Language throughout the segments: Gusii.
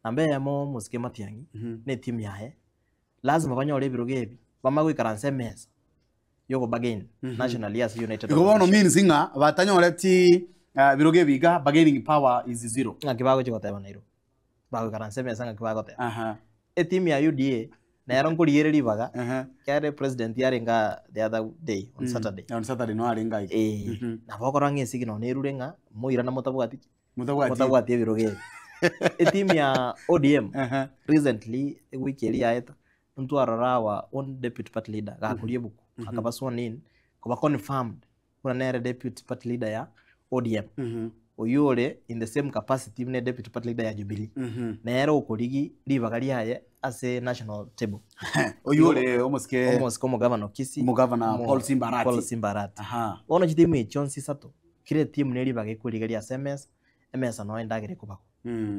Namba eyemo omosike Matiang'i na etimu yaye, lazima banyore ebirogo ebi, bamanye goikaransa emesa yogo bargain nationally ase United Igo bono Opposition. means ng'a batanyoreti eh, birogo ebi iga bargaining power is zero. Ng'aki bagochia goteba Nairobi, bagoikaransa emesa ng'aki bagoteba. Aha. Etimu ya UDA nero nkorigereria ribaga, Aha. ekiagera president yarenge aa the other day on Saturday. On Saturday no arenge aiga. Eh, nabo okorora ng'a esegi nonya nerure ng'a moirana motabwati ki? Motabwati. Motabwati ebirogo ebi. Etimu ya ODM Aha. recently ewiki eria yaeta, ntwarora our own deputy party leader gakoria ebuku, akaba sworn in, koba confirmed buna nere deputy party leader ya ODM. Oyio ore in the same capacity buna deputy party leader ya Jubilee. Nere okorigi ribaga riaye ase national table. Oyio ore omosike Omosike omogavana o Kisii. Omogavana Paul Simba Arati. Paul Simba Arati. Aha. Bono chitimu echi chionsi isato, kera etimu ne ribaga ekorigeria ase emesa, emesa noyo endagera ekobagwa.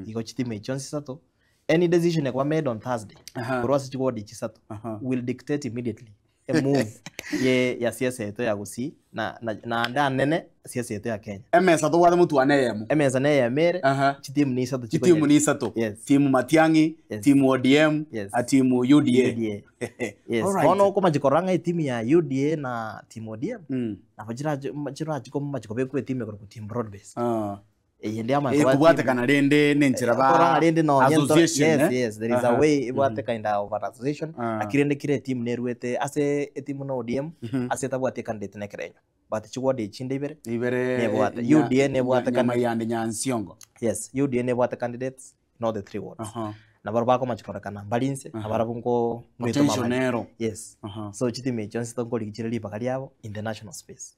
Igo chitimu echi chionsi isato, any decision ekoba made on Thursday, Aha. korwa ase chiward echi isato, Aha. will dictate immediately a move ye ya siasa yaito ya Gusii na na naende anene siasa yaito ya Kenya. Emesa tobwate motwane eyemo. Emesa na eyemo ere, Aha. chitimu ni isato Chitimu chikonyara- ni isato. Yes. Timu Matiang'i, Yes. timu ODM, Yes. a timu UDA. UDA. Yes. Alright. Bono okomachi korora ng'a etimu ya UDA na timu ODM, Mm. nabo chirache chirachi komachi kobekwa etimu ekorokwa team broad base. Ah. Eye ndi amaye koba team- Ekobwatekana rende nenchera ba Korora rende nonye nto- association, yes, eh? yes, there is a Aha. way ebwate kind of an association Ah. lakini rende kera etimu neruete ase etimu na ODM ase etabwati ecandidate na ekerenyo but chiward echinde ibere Ibere Nebwate. nya- UDA nebwate nya- kana- Nyamaiyande Nyansiongo. yes UDA nebwate candidates in all the three wards Aha. nabaro bakomachi korekana mbari inse nabarabwo nko ngoetoma Potential bare. nero. yes Aha. so chitimu echio nsi tonkorigia chire ribaga riabo in the national space.